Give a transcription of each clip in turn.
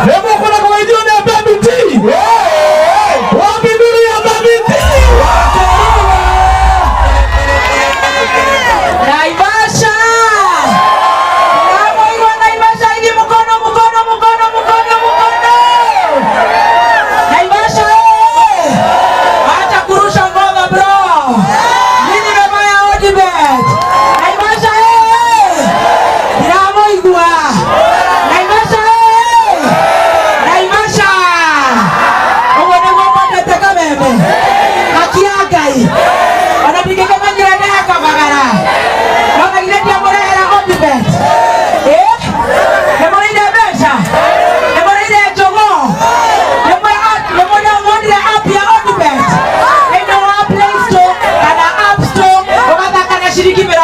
Nĩ mũkwenda kũgeithio nĩ Baby T? Wapi nduru ya Baby T? Naivasha! Namoigwa Naivasha hivi mkono mkono mkono mkono mkono. Naivasha eh! Acha kurusha ngoma bro. Mimi nimevaa Odibet. Naivasha eh! Ndiramoigwa. Naivasha eh! Naivasha. Ũguo nĩguo mwendete kameme. Haki ya Ngai. Ona ndingĩkĩmenyire nĩ kabagara. No na githĩ ndiamũrehera Odibet. Eh? Nĩmũrĩire mbeca? Nĩmũrĩire njũgũ? Nĩmũrĩ app ya Odibet? Thĩinĩ wa Play Store kana App Store ũgathaka na ciringi 99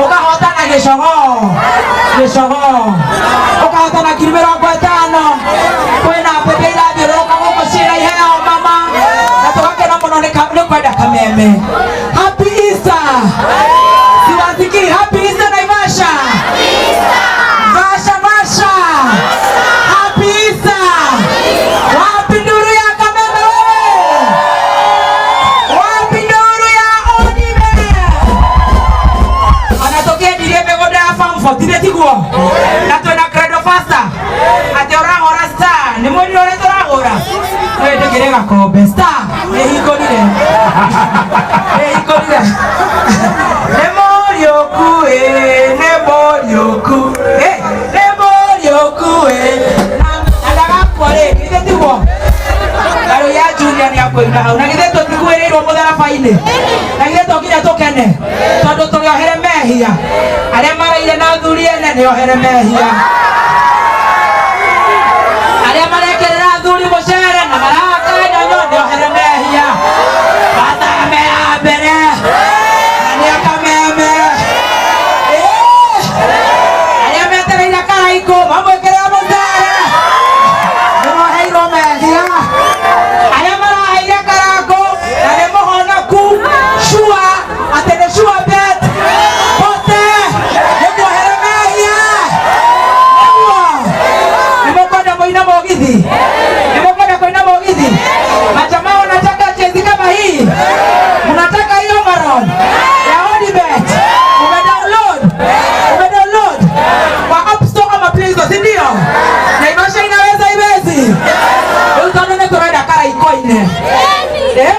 ũkahotana gĩcogoo gĩcogoo ũkahotana 50,000. Kwĩna mbembe irathiũrũrũka gũkũ ciĩna iheo mama na tũgakena mũno nĩ kwenda kameme. Happy Easter! Siwasikii. Happy Easter, Naivasha! Vasha Vasha! Happy Easter! Wapi nduru ya kameme wewe? Wapi nduru ya Odibet? Anatokea ndirie mĩgũnda ya farm 40 tiguo na twĩna Credo Faster atĩ ũragũra star nĩ mwĩrire ũrĩa tũragũra wĩtĩkĩre gakombe star ĩhingũrire ĩhingũrire nĩ mũriũku ĩ nĩ mũriũku ĩ nĩ mũriũku ĩ na ndagakua rĩngĩ githĩ tiguo na rĩu ya Junior nĩ akũina hau na githĩ tũtikuĩrĩirwo mũtharaba-inĩ na githĩ to nginya tũkene tondũ tũrĩ ohere mehia arĩa maraire na athuri ene nĩ ohere mehia arĩa marekerera athuri mũcere na marahaka nyonyo nĩ ohere mehia mathame ya mbere na nĩ akameme. Eh, arĩa metereire karaikũ mamwĩkĩrĩra mũcere nĩ moheirwo mehia arĩa maraheire karangũ na nĩ mũhonoku shua atĩ nĩ sure bet bote nĩ muohere mehia nĩguo nĩ mũkwenda mũina mũgithi nĩ mũkwenda kũina mũgithi. Majamaa wanataka jezi kama hii, mnataka hiyo overall ya Odibet? Umedownload, umedownload kwa App Store ama Play Store, si ndio? Naivasha inaweza iwezi rĩu tondũ nĩ tũrenda karaiko-inĩ. Eh?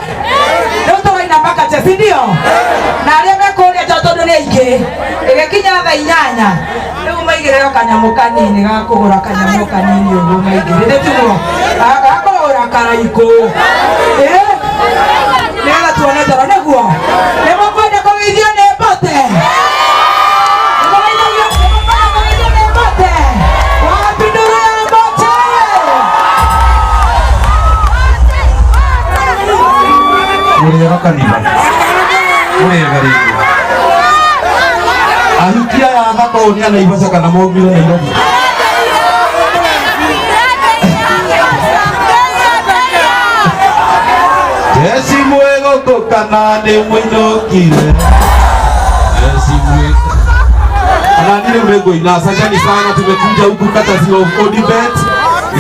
Rĩu tũraina makache, si ndio? Na arĩa mekũrĩa nja tondũ nĩ aingĩ ĩgĩkinya thaa 8 rĩu maigĩrĩrwo kanyamũ kanini ga kũgũra kanyamũ kanini ũguo maigĩrĩre tiguo gakũgũra karaikũ. Eh? Nĩgetha tuone toro nĩguo nĩ mũkwenda kũgeithio nĩ mbote. Nĩ mũkwenda kũgeithio nĩ mbote? Wapi nduru ya mbote? Mũrĩega kanitha, mũrĩega rĩngĩ. Ahiki aya athaka ũũ nĩ a Naivasha kana maumire Nairobi? Jesi mwĩgũkũ kana nĩ mũinũkire? Jesi mwĩ ona niĩ rĩu nĩngũina. Asanteni sana, tumekuja huku courtesy of Odibet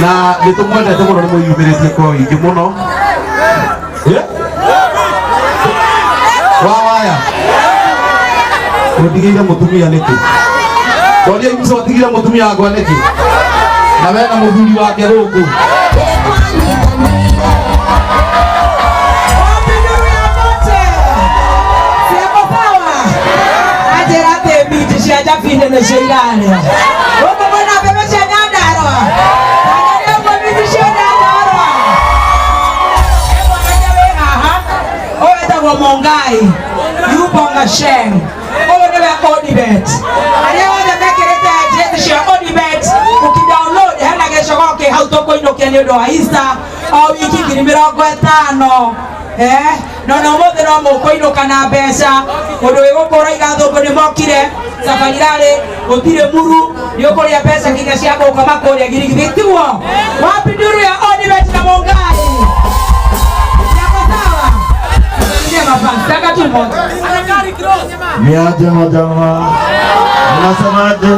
na nĩ tũmwendete mũno nĩ mwĩyumĩrĩtie kwa ũingĩ mũno. Eh? Wa waya ũndigĩire mũtumia nĩkĩ? Toria imuco ũtigire mũtumia wakwa nĩkĩ na wena mũthuri wake gũkũ? Wapi nduru ya mbote? Ciako sawa? Anjĩra atĩ minji cia Njabini nĩcio irarĩa gũkũ mwena mbembe cia Nyandarũa. Angalia ũguo minji cia Nyandarũa. Mwanake wĩ haha ũyũ wĩtagwo Mongai Yubonga Sheng ũyũ nĩwe Odibet. Arĩa othe mekĩrĩte jezi cia Odibet ũkidownload hena gĩcogoo kĩ hau tũkũinũkia nĩ ũndũ wa Easter o wiki 50,000. Eh, no na ũmũthĩ no mũkũinũka na mbeca mũndũ wĩ gũkũ ũraiga thũngũ nĩ mokire safari rarĩ gũtirĩ muru nĩ ũkũrĩa mbeca nginya cia gũkoma kũrĩa Girigiri tiguo. Wapi nduru ya Odibet na Mongai? Yako sawa? Salimia mafans dakika tu moja. Niaje majamaa, mnasemaje?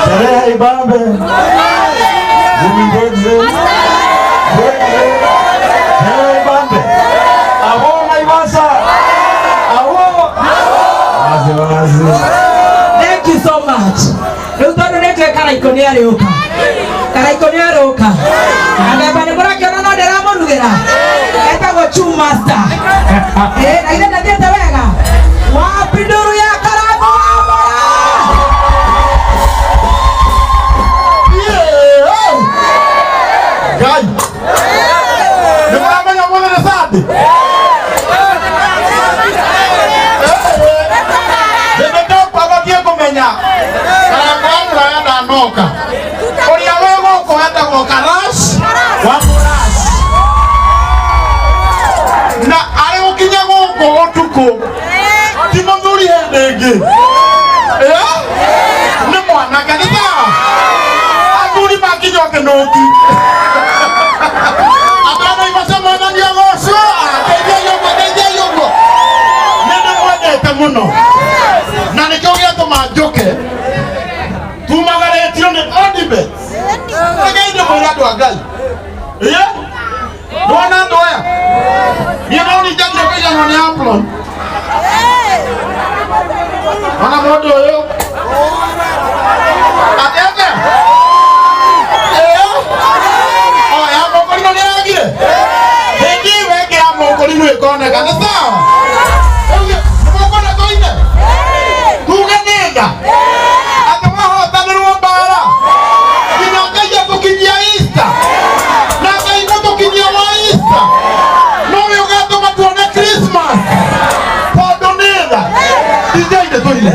Sherehe ibambe. Mumindegze. Bwegze. Hey bambe. Abo Naivasha. Abo. Wazi wazi. Thank you so much. Rĩu tondũ nĩ njũĩ Karaikũ nĩ arĩũka, Karaikũ nĩ arĩũka, agemba nĩ mũrakĩona no ndĩramũrugĩra, etagwo Chew Master. Eh, na ithe ndathiĩte wega. Wapi nduru ya Karangu wa Mbora? Ngai. Nĩ mũramenya mũthĩ nĩ Sunday? Hĩndĩ ndokwabatie kũmenya Karango wa Mũraya ndanoka. Ũrĩa wĩ gũkũ etagwo Karash wa Mũrash. Na arĩ gũkinya gũkũ ũtukũ ti mũthuri hĩndĩ ĩngĩ. Eh? Nĩ mwanake nĩ sawa. Athuri makinywo kĩnũki. Atano imacemanagia gũcio, ateithiai ũguo, ateithiai ũguo. Nĩ ndĩmwendete mũno. Na nĩkĩo gĩatũma njũke. Tumagarĩtio nĩ Odibet. Rekei ndĩmwĩre andũ a Ngai. Ĩĩ? Nĩwona andũ aya? Niĩ no ninjagire kũiganwo nĩ apron. Ona mũndũ ũyũ. Atĩ atĩa? Ĩĩ? O ya mũkũrinũ nĩ yagire? Hĩndĩ ĩyo ĩngĩ ya mũkũrinũ ĩkoneka nĩ sawa? Rĩu nĩmũkwenda tũine? Tuge nĩ nda? Atĩ wahotanĩrwo mbara? Nginya Ngai atũkinyia Easter? Na Ngai gũtũkinyia wa Easter? Nowe ũgatũma tuone Christmas? Tondũ nĩ tha. DJ nĩ tũine.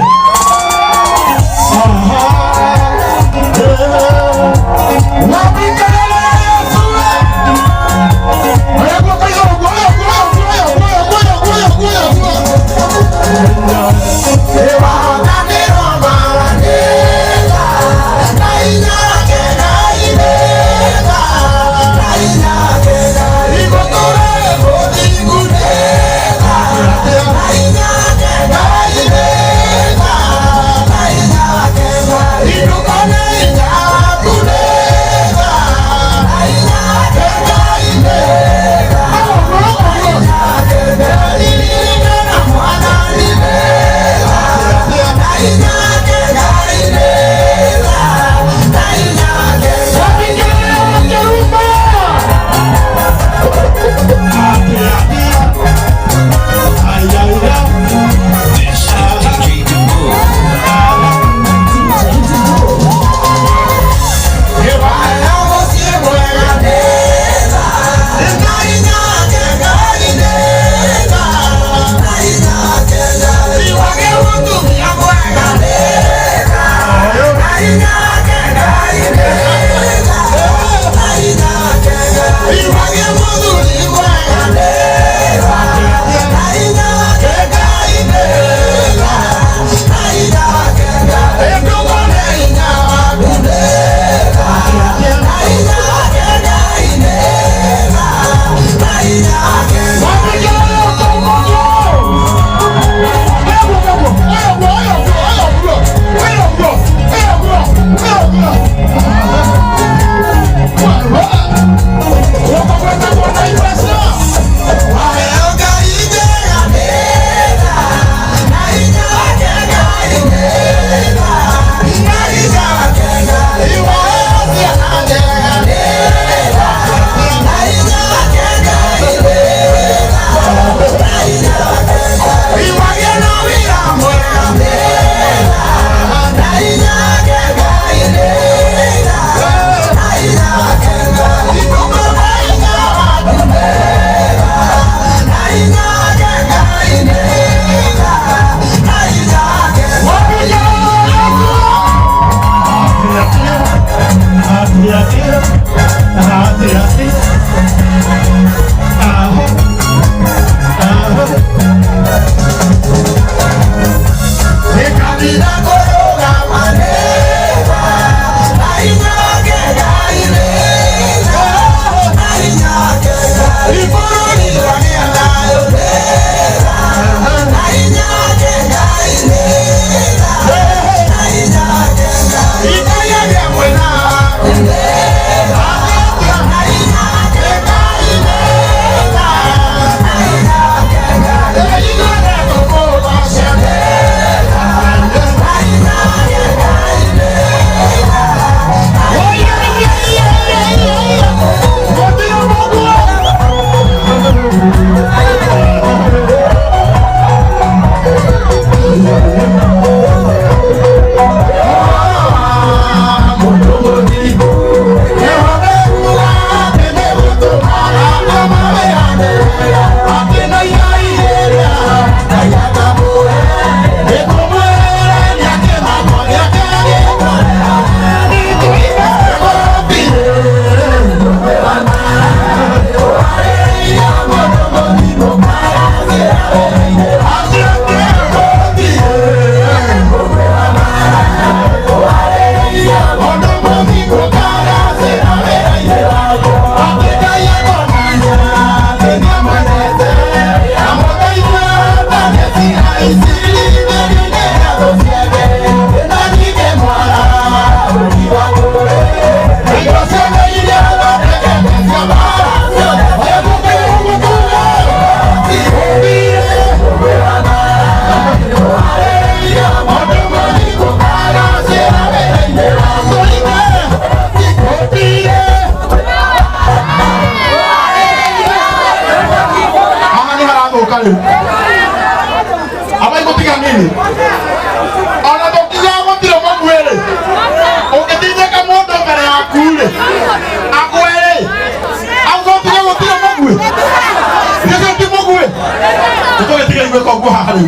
Gwĩka ũguo haha rĩu.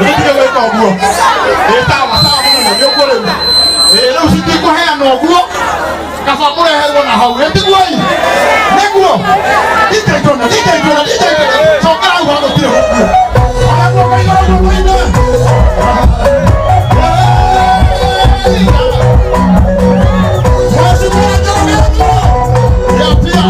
Nĩtũtige gwĩka ũguo. Ĩ sawa sawa mũnene, nĩ ũguo rĩu. Ĩ rĩu citikũheana ũguo. Kaba mũreherwo na hau. Ĩ tiguo ĩ? Nĩguo. DJ Jona, DJ Jona, DJ Jona. Cokera hau ha gũtirĩ gũkuo. Oya guoko igũrũ guoko igũrũ. Mheshimiwa Njoroge Gathua. Ya pia.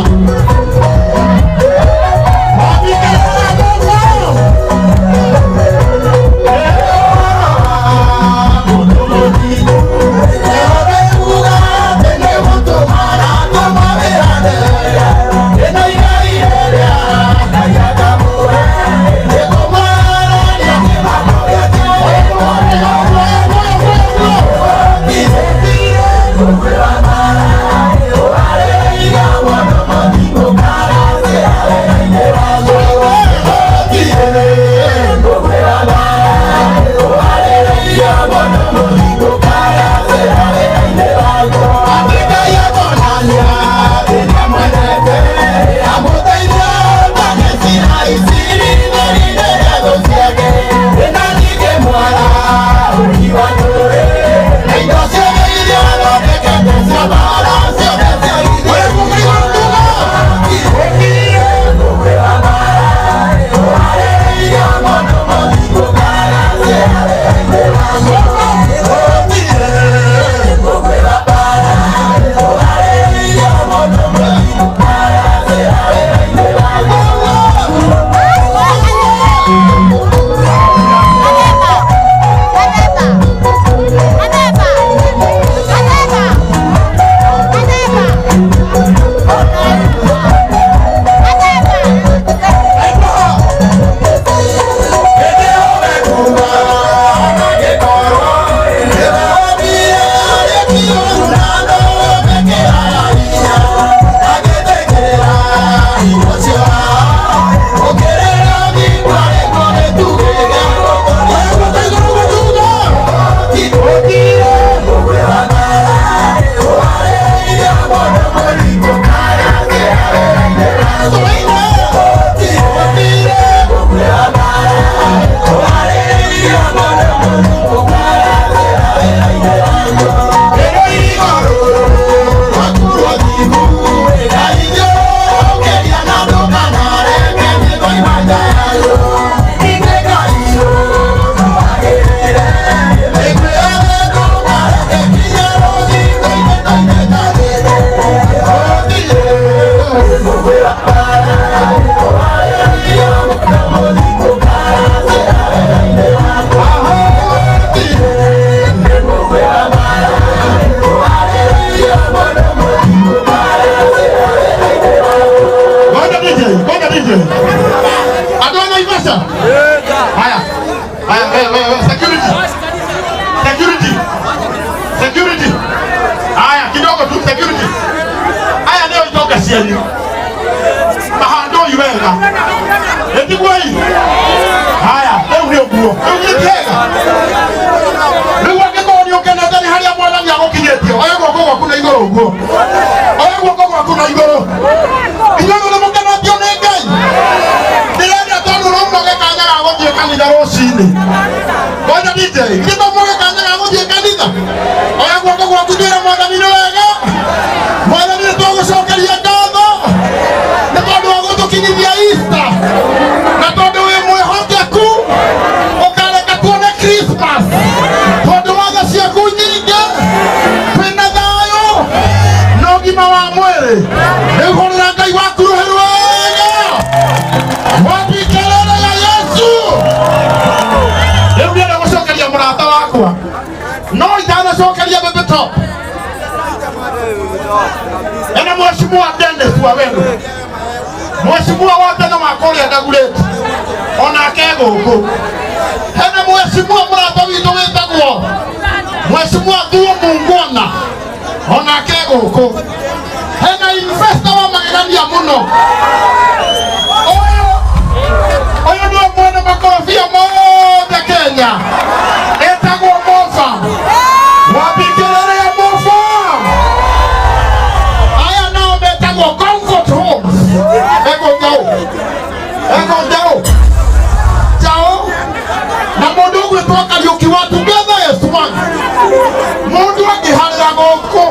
Ngoja DJ, ngoja DJ. Andũ a Naivasha? Haya. Haya, wewe wewe security. Security. Security. Haya, kidogo tu security. Haya ndio itoka cianyu. Mahandoi wega. Ĩtiguo ĩ? Haya, rĩu nĩ ũguo. Rĩu nĩ kĩega. Rĩu angĩkorwo nĩ ũkenete nĩ harĩa mwathani agũkinyĩtie, oya guoko gwaku na igũrũ ũguo. Oya guoko gwaku na igũrũ. Inyuĩ nĩ mũkenetio nĩ Ngai. Ndĩrenda tondũ rũmũge kanya ga gũthiĩ kanitha rũcinĩ. Ngoja DJ, githĩ to muge kanya ga gũthiĩ kanitha? Oya guoko gwaku twĩre mwathani nĩ wega. Mwathani nĩ tũgũcokeria ngatho nĩ tondũ wa gũtũkinyithia Easter na tondũ wĩ mwĩhokeku ũkareka tuone Christmas tondũ wa tha ciaku nyingĩ twĩna thayũ na ũgima wa mwĩrĩ. Rĩu hũrĩra Ngai waku rũhĩ rwega wapi kelele ya Yesu. Rĩu ndĩrenda gũcokeria mũrata wakwa no itanacokeria Baby Top ena mheshimiwa Dennis wa wenu mheshimiwa wa tene wa kũrĩa Ndagurĩte onake gũkũ hena mheshimiwa mũrata witũ wĩtagwo mheshimiwa Thuo Mungwana onake gũkũ hena investor wa magegania mũno ũyũ ũyũ nĩwe mwene makorobia mothe Kenya etagwo Mofa wapi kelele ya Mofa. Aya nao metagwo Comfort Homes. Ego njau. Ego njau. Together as One. Mundu angĩharĩra gũkũ,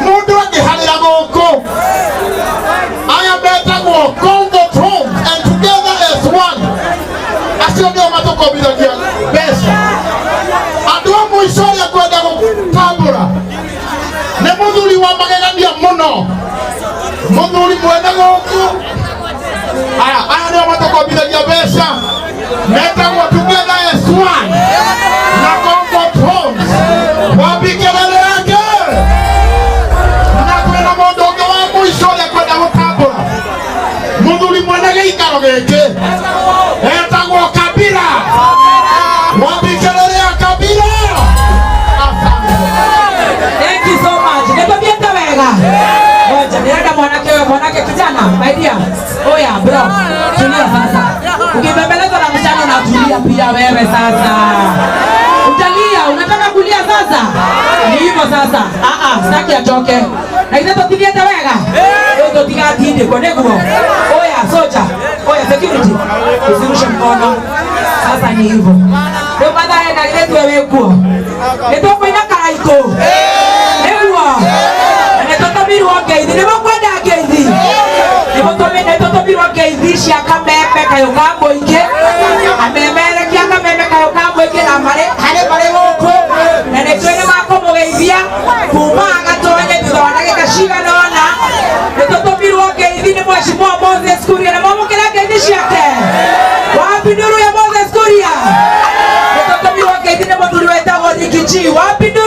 mundu angĩharĩra gũkũ, aya metagwo Comfort Homes and Together as One, acio nĩo matũkombithagia mbeca. Andũ a mũico ũrĩa kwenda gũtambũra nĩ mũthuri wa magegania mũno, mũthuri mwene gũkũ. Aya nĩo matũkombithagia mbeca, metagwo Together as One na Comfort Homes. Wapi kelele yake? Na kwĩna mũndũ ũngĩ wa mũico ũrĩa kwenda gũtambũra, mũthuri mwene gĩikaro gĩkĩ etagwo Kabira. Wapi kelele ya Kabira? Asante. Thank you so much. Nĩtũthiĩte wega. Ngoja, nĩrenda mwanake ũyũ, mwanake kijana, my dear. Oya, bro. Tulia sasa. Ukibembelezwa na msichana unatulia pia wewe sasa. Utalia, unataka kulia sasa? Ni hivyo sasa. Ah ah, sitaki atoke. Na ithe tũthiĩte wega. Rĩu tũtigatindĩkwo nĩguo. Oya, soja. Oya, security. Usirushe mkono. Sasa ni hivyo. Rĩu mathaa na githĩ tuwe wĩkuo. Nĩtũkũina karaikũ. Nĩguo. Na nĩtũtũmirwo ngeithi. Nĩmũkwenda ngeithi? Nĩtũtũmirwo ngeithi cia kameme kayũ ka mũingĩ. Amemerekia kameme kayũ ka mũingĩ na marĩ harĩ marĩ gũkũ. Na nĩtũĩ nĩmakũmũgeithia kuma agatonye thutha wa ndagĩka cigana ũna. Nĩtũtũmirwo ngeithi nĩ Mheshimiwa Moses Kuria na mwamũkĩra ngeithi ciake. Wapi nduru ya Moses Kuria? Nĩtũtũmirwo ngeithi nĩ mũthuri wetagwo Ricky G. Wapi nduru?